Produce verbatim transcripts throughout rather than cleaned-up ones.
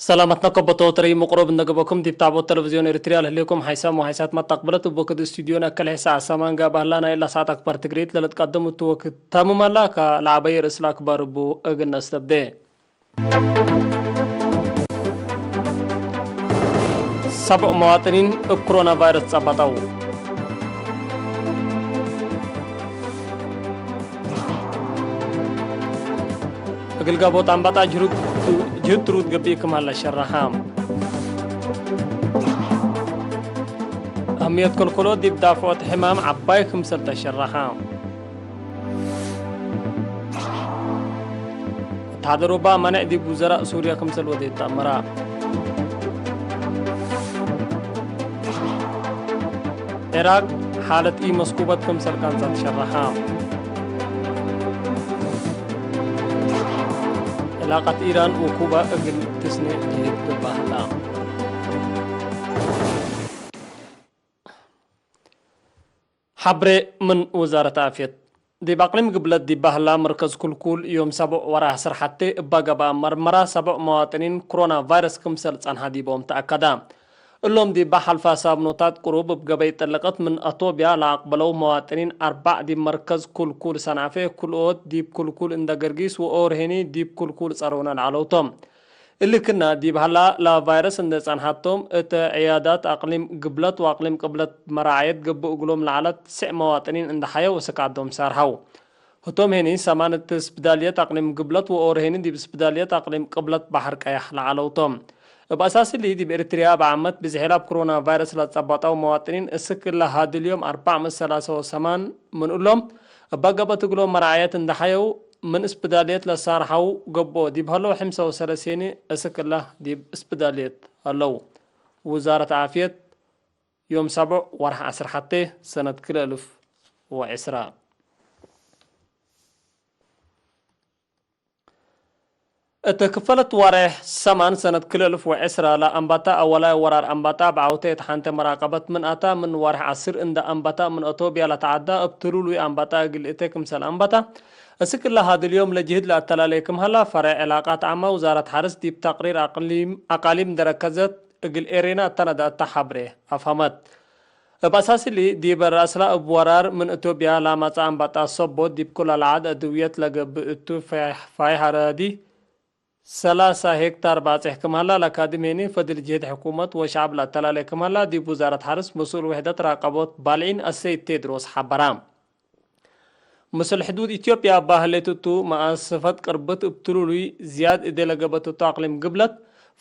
ሰላመትነ ከበቶ ተረይ ምቅሩብ እንደ ገበኩም ዲብ ታቦት ቴሌቪዝዮን ኤሪትርያ ለህሌኩም ሓይሳም ወሓይሳት መተቅብለት እብ ወክድ ስቱድዮን አከል ሔሳ አሰማን ጋብ አህላ ናይ እላ ሰዓት አክባር ትግሪት ለልትቀደም እቱ ወክድ ታምም አላ። ከለዐበየ ርእስ ለአክባር እቡ እግል ነስተብዴ። ሰብዕ መዋጥኒን እብ ኮሮና ቫይረስ ጸበጠው። እግል ጋቦት አምባጣ ጅህድ ትሩድ ገብእ ክም ሀለ ሸረሐ። አህምየት ኮልኮሎ ዲብ ዳፍዖት ሕማም ዐባይ ክምሰል ተሸረሐ። እትሓደሮባ ማንዕ ዲብ ውዘራእ ሱርያ ክምሰል ወዴት ተአመራ። ዒራቅ ሓለት ኢመስኩበት ክምሰል ካንሳት ሸረሓ። ዕላቀት ኢራን ወኩባ እግል ትስኔ ጅህድ ገብአ ህላ። ሐብሬ ምን ውዛረት ዓፍየት። ዲብ አቅሊም ግብለት ዲብ በህላ መርከዝ ኩልኩል ዮም ሰብዕ ወራህ ዐስር ሐቴ እባ ገብአ መርመራ ሰብዕ መዋጥኒን ክሮና ቫይረስ ክምሰል ጸንሐ ዲቦም ተአከደ። እሎም ዲብ ሐልፋ ሳብኖታት ቅሩብ እብ ገበይ ጠለቀት ምን አቶብያ ለአቅበለው መዋጥኒን አርባዕ ዲብ መርከዝ ኩልኩል ሰናፌ፣ ክልኦት ዲብ ኩልኩል እንደ ገርጊስ ወኦርሄኒ ዲብ ኩልኩል ጸሮነ ለዐለው ቶም። እሊ ክና ዲብ ሀላ ለቫይረስ እንዴ ጸንሐቶም፣ እት ዕያዳት አቅሊም ግብለት ወአቅሊም ቅብለት መራዐየት ገብእ እግሎም ለዐለት ትስዕ መዋጥኒን እንዴ ሐየው እስክ ዐዶም ሳርሐው። ህቶም ሄኒ ሰማን እት ስፕዳልየት አቅሊም ግብለት ወኦር ሄኒ ዲብ ስፕዳልየት አቅሊም ቅብለት በሐር ቀያሕ ለዐለው ቶም። እብ አሳስ እሊ፣ ዲብ ኤሪትርያ እብ ዓመት ብዝሕ ላብ ክሮና ቫይረስ ለጸበጠው መዋጥኒን እስክ እለ ሀድል ዮም አርባዕ ምእት ሰላሰ ወሰማን ምን እሎም፣ እበ ገብአት እግሎም መራዐየት እንዴ ሐየው፣ ምን እስፕዳልየት ለሳርሐው ገብኦ፣ ዲብ ሀለው ሕምሰ ወሰለሴኒ እስክ እለ ዲብ እስፕዳልየት ሀለው። ውዛረት ዓፍየት፣ ዮም ሰብዕ ወርሕ ዐስር ሐቴ ሰነት ክልኤ እልፍ ወዕስራ። እት ክፈለት ዋሬሕ ሰማን ሰነት ክልኤ እልፍ ወዕስራ ለአንባጣ አወላይ ወራር አንባጣ እብ ዐውቴ እት ሐንቴ መራቀበት ምን አታ፣ ምን ዋሬሕ ዐስር እንደ አንባጣ ምን አቶብያ ለተዐዳ እብ ትሉሉይ አንባጣ እግል እቴ ክምሰል አንባጣ፣ እስክ እለ ሀድል ዮም ለጅህድ ለአተላሌ ክም ሀላ ፈሬዕ ዕላቃት ዓመ ውዛረት ሐርስ ዲብ ተቅሪር አቅሊም፣ አቃሊም እንዴ ረከዘት እግል ኤሬና እተነደ እተ ሐብሬ አፍሀመት። እብ አሳስ እሊ፣ ዲብ ረአስላ እብ ወራር ምን እቶብያ ለአመጽአ አንባጣ ሰቦት፣ ዲብ ኩለ ለዐድ አድውየት ለገብእ እቱ ፋይሕ፣ ፋይሕ አራዲ ሰላሳ ሄክታር ባጽሕ ክም ሀላ ለካድም ሄኒ፣ ፈድል ጅህድ ሕኩመት ወሸዐብ ለአተላሌ ክም ሀላ፣ ዲብ ውዛረት ሐርስ መስኡል ውሕደት ራቀቦት ባልዒን አሰይድ ቴድሮስ ሐበራ። ምስል ሕዱድ ኢትዮጵያ እባ ህሌት እቱ፣ መአሰፈት ቅርብት እብ ትሉሉይ ዝያድ እዴ ለገብአት እቱ አቅሊም ግብለት፣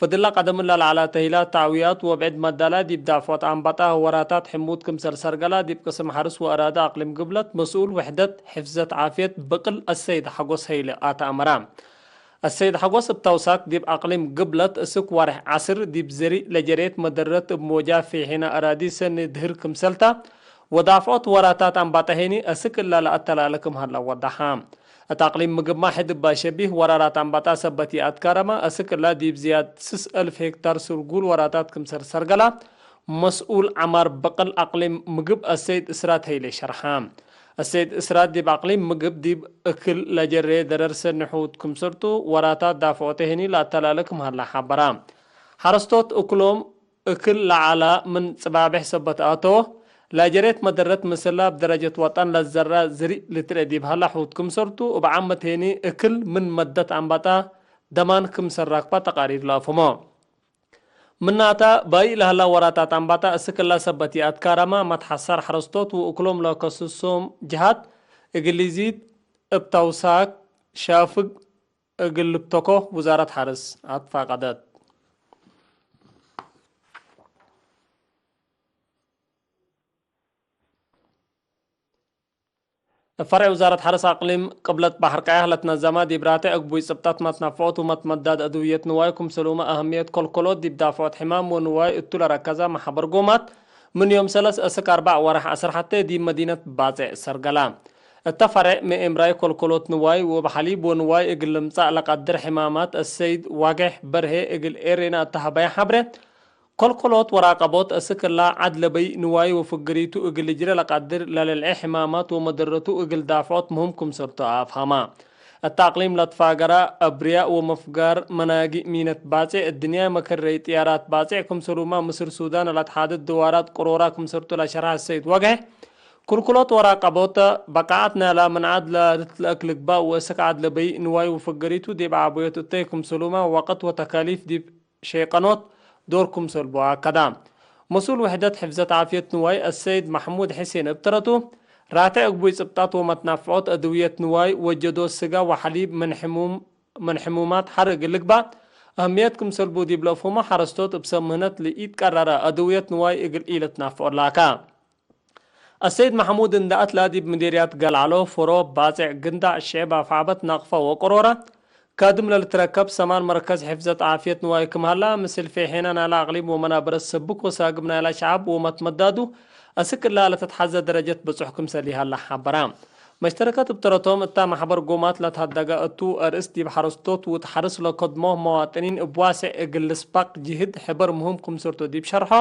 ፈድላ ቀደም እለ ለዐላ ተሂላት ተዕውያት ወብዕድ መዳላይ ዲብ ዳፍዖት አንባጣ ወራታት ሕሙድ ክምሰል ሰርገላ፣ ዲብ ቅስም ሐርስ ወአራደ አቅሊም ግብለት መስኡል ውሕደት ሕፍዘት ዓፍየት ብቅል አሰይድ ሐጎስ ሀይለ አተ አመራ። አሰይድ ሐጎስ እብ ተውሳክ ዲብ አቅሊም ግብለት እስክ ዋሬሕ ዐስር ዲብ ዘሪእ ለጀሬት መደረት እብ ሞጃ ፊሒነ አራዲ ሰኒ ድህር ክምሰልታ ወዳፍዖት ወራታት አንባጣ ሄኒ እስክ እላ ለአተላለ ክም ሀላ ወዳሐ። እት አቅሊም ምግብማ ሕድ እባ ሸቢህ ወራራት አንባጣ ሰበት ይአትካረመ እስክ እላ ዲብ ዝያድ ስስ አልፍ ሄክታር ስርጉል ወራታት ክምሰል ሰርገላ መስኡል ዐማር በቅል አቅሊም ምግብ አሰይድ እስራት ሀይሌ ሸርሐ። አሰይድ እስራት ዲብ አቅሊም ምግብ ዲብ እክል ለጀሬ ደረር ሰኒ ሑት ክምሰልቱ ወራታት ዳፍዖተ ሄኒ ለአተላለ ክም ሀላ ሐበራ። ሐረስቶት እክሎም እክል ለዐላ ምን ጽባቤሕ ሰበት አተወ፣ ላጀሬት መደረት ምስላ እብ ደረጀት ወጠን ለዘራ ዝሪእ ልትርኤ ዲብ ሀላ ሑት ክምሰልቱ፣ እብ ዓመት ሄኒ እክል ምን መደት አንባጣ ደማን ክምሰል ራክባ ተቃሪር ለአፍህሞ። ምናተ፣ ባይእ ለሀላ ወራታት አንባጣ እስክ እላ ሰበት ይአትካረመ መትሐሰር ሐረስቶት ወእክሎም ለከስሶም ጀሃት እግል ኢዚድ እብ ተውሳክ ሻፍግ እግል ልብተኮ ውዛረት ሐርስ አትፋቀደት። እብ ፈርዕ ውዛረት ሐርስ አቅሊም ቅብለት በሐር ቀያሕ ለትነዘመ ዲብ ራቴዕ እግቡይ ጽብጠት መትነፍዖት ወመትመዳድ አድውየት ንዋይ ክምሰሉመ አህምየት ኮልኮሎት ዲብ ዳፍዖት ሕማም ወንዋይ እቱ ለረከዘ መሐበር ጎማት ምን ዮም ሰለስ እስክ አርበዕ ወርሕ ዐስር ሐቴ ዲብ መዲነት ባጼዕ ሰርገላ። እተ ፈሬዕ ምእምራይ ኮልኮሎት ንዋይ ወእብ ሐሊብ ወንዋይ እግል ልምጸእ ለቀድር ሕማማት አሰይድ ዋጌሕ በርሄ እግል ኤሬና እተ ሀበየ ሐብሬ፣ ኮልኮሎት ወራቀቦት እስክ እላ ዐድ ለበይ ንዋይ ወፍግሪቱ እግል ልጅረ ለቀድር ለልልዔ ሕማማት ወመደረቱ እግል ዳፍዖት ምህም ክምሰልቱ አፍሀማ። እተ አቅሊም ለትፋገራ አብርያእ ወመፍጋር መናጊእ ሚነት ባጼዕ፣ እድንያይ መከረይ ጥያራት ባጼዕ ክምሰሉመ፣ ምስል ሱዳን ለትሓድድ ድዋራት ቅሮራ ክምሰልቱ ለሸርሐ ሰይድ ወግሐ፣ ክልክሎት ወራቀቦተ፣ በቃዐት ናላ ምን ዐድ ለልትለአክ ልግባእ ወእስክ ዐድ ለበይእ ንዋይ ወፈገሪቱ ዲብ ዐቦየት እተይ ክምሰሉመ፣ ወቅት ወተካሊፍ ዲብ ሼቀኖት ዶር ክምሰልቡ አከዳ። መስኡል ውሕደት ሕፍዘት ዓፍየት ንዋይ አሰይድ መሕሙድ ሕሴን እብ ተረቱ፣ ራቴዕ እግቡይ ጽብጣት ወመትናፍዖት አድውየት ንዋይ ወጀዶ ስጋ ወሐሊብ ምን ሕሙም፣ ምን ሕሙማት ሐር እግል ልግባእ አህምየት ክምሰልቡ ዲብ ለአፍሁመ፣ ሐረስቶት እብ ሰብ ምህነት ለኢትቀረረ አድውየት ንዋይ እግል ኢልትናፍዖ ላካ። አሰይድ መሕሙድ እንደ አትላ ዲብ ምዴርያት ገልዓሎ፣ ፍሮ፣ ባጼዕ፣ ግንዳዕ፣ ሼባ፣ ፋዕበት፣ ናቅፋ ወቅሮረ ካድም ለልትረከብ ሰማን መርከዝ ሕፍዘት ዓፍየት ንዋይ ክም ሀላ፣ ምስል ፌሔና ናላ አቅሊም ወመናበረት ሰብክ ወሳግም ናይላ ሸዐብ ወመትመዳዱ አስክ እላ ለተትሐዘ ደረጀት በጹሕ ክምሰል ይሀላ ሐበራ። መሽተረከት እብ ተረቶም እታ መሕበር ጎማት ለትሀደገ እቱ፣ አርእስ ዲብ ሐረስቶት ወትሐርስ ለከድሞ መዋጥኒን እብ ዋሴዕ እግል ልስባቅ ጅህድ ሕበር ምህም ክምሰልቱ ዲብ ሸርሖ፣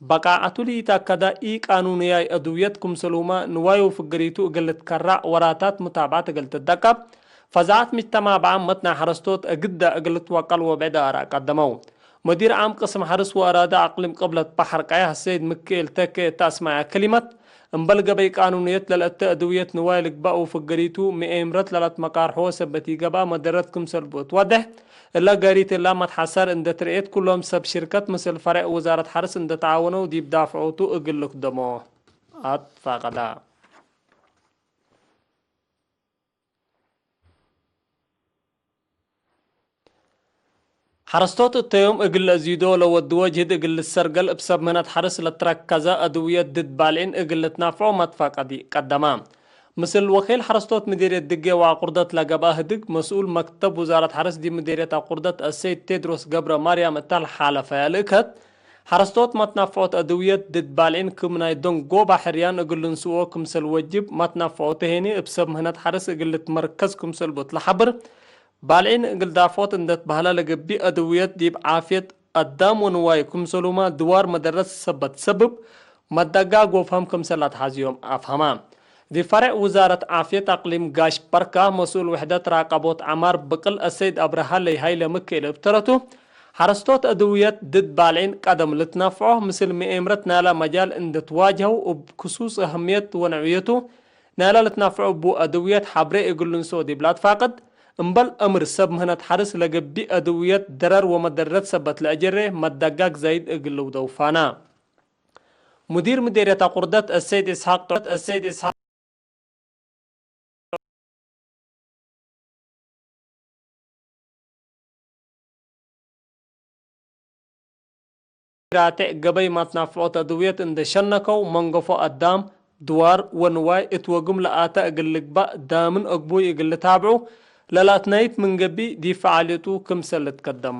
በቃዐቱ ለኢተአከደ ኢ-ቃኑንያይ አድውየት ክምሰሉመ፣ ንዋይ ወፍግሪቱ እግል ልትከረዕ ወራታት ሙታብዐት እግል ትደቀብ፣ ፈዛዐት ምጅተማዕ በዐመት ናይ ሐረስቶት እግደ እግል ልትወቀል ወብዕድ አራእ ቀደመው። ሙዲር ዓም ቅስም ሐርስ ወአራደ አቅሊም ቅብለት በሐር ቀያሕ ሰይድ ምክኤል ተኬ እተ አስመዐ ክሊመት፣ እምበል ገበይ ቃኑንየት ለልአተ አድውየት ንዋይ ልግባእ ወፍግሪቱ ምኤምረት ለለትመቃርሖ ሰበት ኢገብአ መደረት ክምሰልቡ እት ወዴሕ፣ እለ ጋሪት እላ መትሐሰር እንዴ ትርኤት፣ ኩሎም ሰብ ሽርከት ምስል ፈሬዕ ውዛረት ሐርስ እንዴ ተዓወነው ዲብ ዳፍዖቱ እግል ልክደሞ አትፋቀዳ። ሐረስቶት እተ ዮም እግል ለአዚዶ ለወድዎ ጅህድ እግል ልሰርገል፣ እብ ሰብ ምህነት ሐርስ ለትረከዘ አድውየት ድድ ባልዒን እግል ልትናፍዖ መትፋቀዲ ቀደማ። ምስል ወኪል ሐረስቶት ምዲርየት ድጌ ወአቁርደት ለገብአ ህድግ፣ መስኡል መክተብ ውዛረት ሐርስ ዲብ ምዲርየት አቁርደት አሰይድ ቴድሮስ ገብረ ማርያም እተ ለሓለፈ ያልእከት፣ ሐረስቶት መትናፍዖት አድውየት ድድ ባልዒን ክም ናይ ደንጎባ ሕርያን እግል ልንስኦ ክምሰል ወጅብ፣ መትናፍዖቱ ሄኒ እብ ሰብ ምህነት ሐርስ እግል ልትመርከዝ ክምሰል ቡ እት ለሐብር፣ ባልዒን እግል ዳፍዖት እንዴ ትበህለ ለገብእ አድውየት ዲብ ዓፍየት አዳም ወንዋይ ክምሰሉመ ድዋር መደረት ሰበት ሰብብ መደጋግ ወፍሀም ክምሰል ለአትሐዝዮም አፍሀመ። ዲብ ፈሬዕ ውዛረት ዓፍየት አቅሊም ጋሽ በርካ መስኡል ውሕደት ራቀቦት ዐማር ብቅል አሰይድ አብርሃ ለይሃይ ለምክኤል እብ ተረቱ፣ ሐረስቶት አድውየት ድድ ባልዒን ቀደም ልትነፍዖ ምስል ምኤምረት ናላ መጃል እንዴ ትዋጅሀው እብ ክሱስ አህምየት ወነውዕየቱ ናላ ልትነፍዖ እቡ አድውየት ሐብሬ እግል ልንስኦ ዲብ ለአትፋቅድ፣ እምበል አምር ሰብ ምህነት ሐርስ ለገብእ አድውየት ደረር ወመደረት ሰበት ለአጀሬ መደጋግ ዛይድ እግል ልውደው ፋና። ሙዲር ምዴርየት አቁርደት አሰይድ ኢስሐቅ፣ አሰይድ ኢስሐቅ ራቴዕ ገበይ መትናፍዖት አድውየት እንዴ ሸነከው፣ መንገፎ አዳም፣ ድዋር ወንዋይ እት ወግም ለአተ እግል ልግባእ ዳምን አግቡይ እግል ልታብዑ ለለአትናይት ምን ገብእ፣ ዲብ ፈዓልየቱ ክምሰል ልትከደም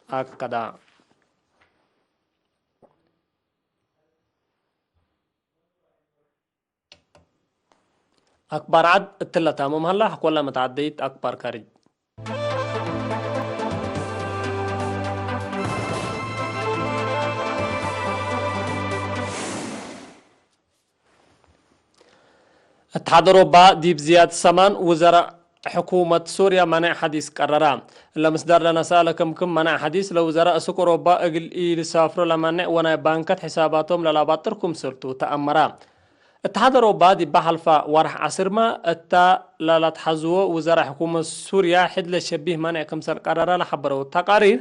አከዳ። አክባር ዐድ እትለ ታምም ሀላ፣ ሐቆለ መትዓደይት አክባር ካርጅ። እትሓድ ኦሮባ ዲብ ዝያድ ሰማን ውዘራእ ሕኩመት ሱርያ መኔዕ ሐዲስ ቀረራ። እለ ምስዳር ለነስአለ ክምክም መኔዕ ሐዲስ ለውዘራእ ሱቅ ኦሮባ እግል ኢልሳፍሮ ለመኔዕ ወናይ ባንከት ሕሳባቶም ለላባጥር ክምሰልቱ ተአመራ። እትሓድ ኦሮባ ዲበ ሐልፈ ወርሕ ዐስርመ እተ ለለትሐዝዎ ውዘራእ ሕኩመት ሱርያ ሕድ ለሸቢህ መኔዕ ክምሰል ቀረረ ለሐበረው ተቃሪር፣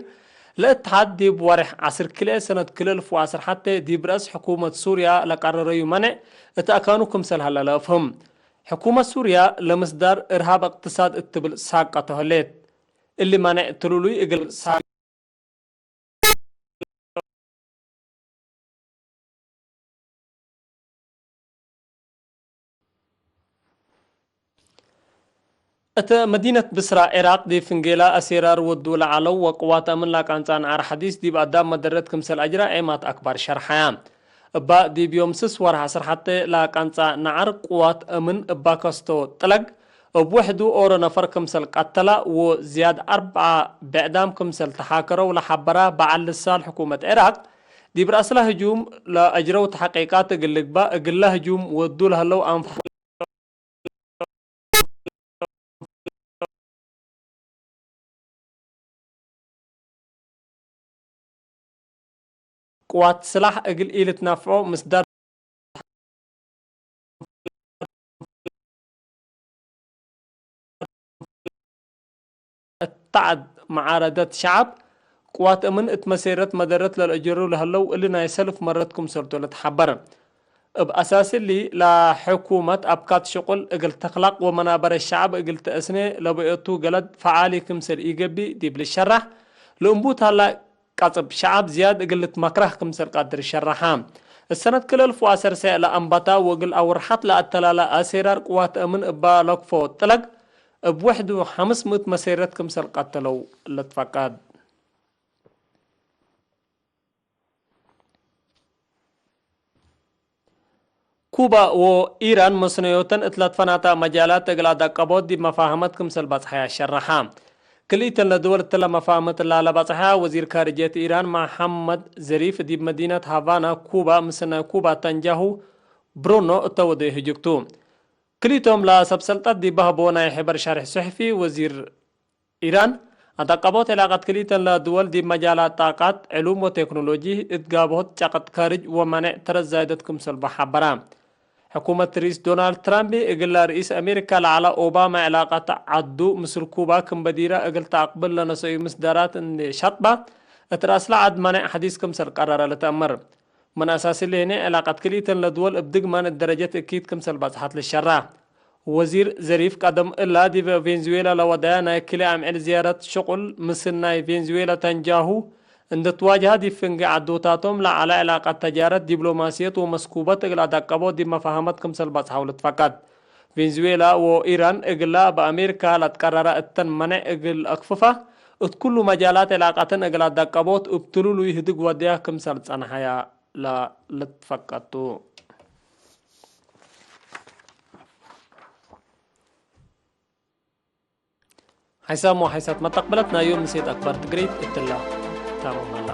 ለእትሓድ ዲብ ወሬሕ ዐስር ክልኤ ሰነት ክልኤ አልፍ ወዐስር ሐቴ ዲብ ረአስ ሕኩመት ሱርያ ለቀረረዩ መኔዕ እት አካኑ ክምሰል ሀለ ለአፍህም። ሕኩመት ሱርያ ለምስዳር እርሃብ እቅትሳድ እት ትብል ሳቀቶ ህሌት። እሊ መኔዕ ትሉሉይ እግል ሳ- እት መዲነት ብስራ ዒራቅ ዲብ ፍንጌላ አሴራር ወዱ ለዐለው ወቅዋት አምን ለአቃንጻ ነዓር ሐዲስ ዲብ አዳም መደረት ክምሰል አጅራ ዔማት አክባር ሸርሐያ። እባ ዲብ ዮም ስስ ወርሕ ዐስር ሐቴ ለአቃንጻ ነዓር ቅዋት አምን እባ ከስቶ ጥለግ እብ ውሕዱ ኦሮ ነፈር ክምሰል ቀተላ ወዝያድ አርበዓ ብዕዳም ክምሰል ተሓከረው ለሐበራ በዐል ልሳን ሕኩመት ዒራቅ፣ ዲብ ረአስለ ህጁም ለአጅረው ተሕቂቃት እግል ልግባእ፣ እግለ ህጁም ወዱ ለህለው አንፋል ቅዋት ስላሕ እግል ኢልትናፍዖ ምስዳር እት ተዕድ መዓረደት ሸዐብ፣ ቅዋት እምን እት መሴረት መደረት ለልአጀሩ ለህለው እሊ ናይ ሰልፍ መረት ክምሰልቱ ለትሐበር። እብ አሳስ እሊ፣ ለሕኩመት አብካት ሽቁል እግል ተክላቅ ወመናበረ ሸዐብ እግል ተአስኔ ለበአቱ ገለድ ፈዓሊ ክምሰል ኢገብእ ዲብ ልሸራሕ፣ ለእንቡት ሀላ ቀጽብ ሸዐብ ዝያድ እግል ልትመክረህ ክምሰል ቀድር ሸረሐ። እሰነት ክል እልፍ ወዐሰርተ ለአንበታ ወእግል አውርሐት ለአተላለ አሴራር ቅዋት እምን እባ ለክፎ ጥለግ እብ ወሕዱ ሐምስ ምእት መሴረት ክምሰል ቀተለው ልትፈቀድ። ኩባ ወኢራን መስነዮተን እት ለትፈናታ መጃላት እግል አዳቀቦት ዲብ መፋህመት ክምሰል በጽሐያ ሸረሓ። ክልኢተን ለድወል እትለ መፋህመት እላ ለበጽሐያ ወዚር ካርጅየት ኢራን መሐመድ ዘሪፍ ዲብ መዲነት ሃቫና ኩባ ምስል ናይ ኩባ ተንጃሁ ብሩኖ እተ ወደዩ ህጅግቱ። ክልኢቶም ለሰብ ሰልጠት ዲብ በህቦ ናይ ሕበር ሸርሕ ጽሑፊ ወዚር ኢራን፣ አዳቀቦት ዕላቀት ክልኢተን ለድወል ዲብ መጃላት ጣቀት፣ ዕሉም ወቴክኖሎጂ፣ እት ጋብሆት ጨቀጥ ካርጅ ወመኔዕ ተረት ዛይደት ክምሰልቡ ሐበራ። ሕኩመት ርኢስ ዶናልድ ትራምፕ እግለ ርኢስ አሜሪካ ለዐለ ኦባማ ዕላቀት ዐዱ ምስል ኩባ ክም በዲረ እግል ተአቅብል ለነሰዩ ምስዳራት እንዴ ሸጥበ፣ እት ረአስለ ዐድ መኔዕ ሐዲስ ክምሰል ቀረረ ልትአመር። ምን አሳስ እሊ ህኔ፣ ዕላቀት ክልኢተን ለድወል እብ ድግማን እት ደረጀት እኪት ክምሰል በጽሐት ልሸራ። ወዚር ዘሪፍ ቀደም እላ ዲብ ቬንዙዌላ ለወደያ ናይ ክልኤ አምዕል ዝያረት ሽቁል ምስል ናይ ቬንዙዌላ ተንጃሁ እንዴ ትዋጅሀ ዲብ ፍንጌ ዐዶታቶም ለዐለ ዕላቀት ተጃረት፣ ዲብሎማስየት ወመስኩበት እግል አዳቀቦ ዲብ መፋህመት ክምሰል በጽሐው ልትፈቀድ። ቬንዙዌላ ወኢራን እግላ እብ አሜሪካ ለትቀረረ እተን መኔዕ እግል አክፍፋ እት ኩሉ መጃላት ዕላቀተን እግል አዳቀቦት እብ ትሉሉይ ህድግ ወድያ ክምሰል ጸንሐያ። ለልትፈቀድ ቱ። ሐይሳም ወሐይሳት መተቅብለት ናይ ዮም ምሴት አክባር ትግሪት እትላ ታምም ሀላ።